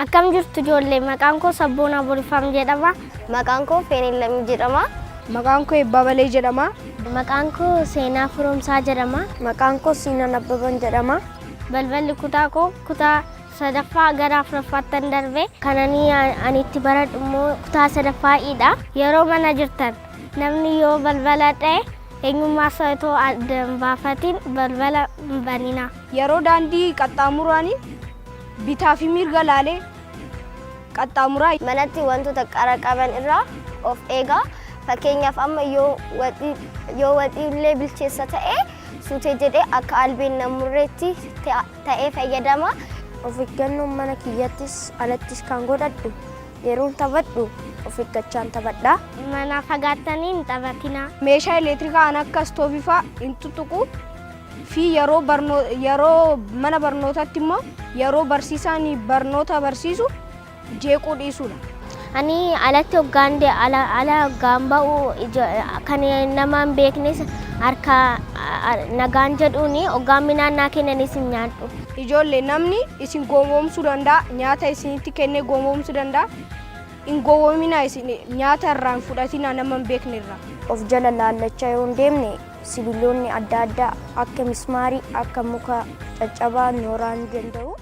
Akkam jirtu ijoollee? Maqaan koo Sabboonaa Borifaam jedhama. Maqaan koo Feeneen Lammii jedhama. Maqaan koo Eebbaa Balee jedhama. Maqaan koo Seenaa Firoomsaa jedhama. Maqaan koo Siinan Abbaban jedhama. Balballi kutaa koo kutaa sadaffaa gara afuraffaattan darbe. Kan ani itti baradhu immoo kutaa sadaffaa'iidha. Yeroo mana jirtan namni yoo balbala dha'e eenyummaa isaa otoo adda hin baafatiin balbala hin baninaa. Yeroo daandii qaxxaamuraanii bitaa fi mirga laalee qaxxaamuraa. Manatti wantoota qara qaban irraa of eegaa. Fakkeenyaaf amma yoo waxii yoo waxii illee bilcheessa ta'e suutee jedhee akka albeen na murreetti ta'ee fayyadama. Of eeggannoon mana kiyyattis alattis kan godhadhu yeroon taphadhu of eeggachaan taphadha. Manaa fagaattanii hin taphatinaa. Meeshaa elektirikaa kan akka istoovii fa'aa hin tuttuqu fi yeroo barnoo yeroo mana barnootaatti immoo yeroo barsiisaan barnoota barsiisu jeequu dhiisuudha. Ani alatti hoggaan ala ala hoggaan ba'u kan nama hin beeknes harka nagaan jedhuuni hoggaan midhaan naa kennanis hin nyaadhu. Ijoollee namni isin gowwoomsuu danda'a, nyaata isinitti kennee gowwoomsuu danda'a. Hin gowwoominaa isin nyaata irraa hin fudhatinaa nama hin beekne irraa. Of jala laallachaa yoo hin deemne sibiilonni adda addaa akka mismaarii akka muka caccabaa nu waraanuu danda'u.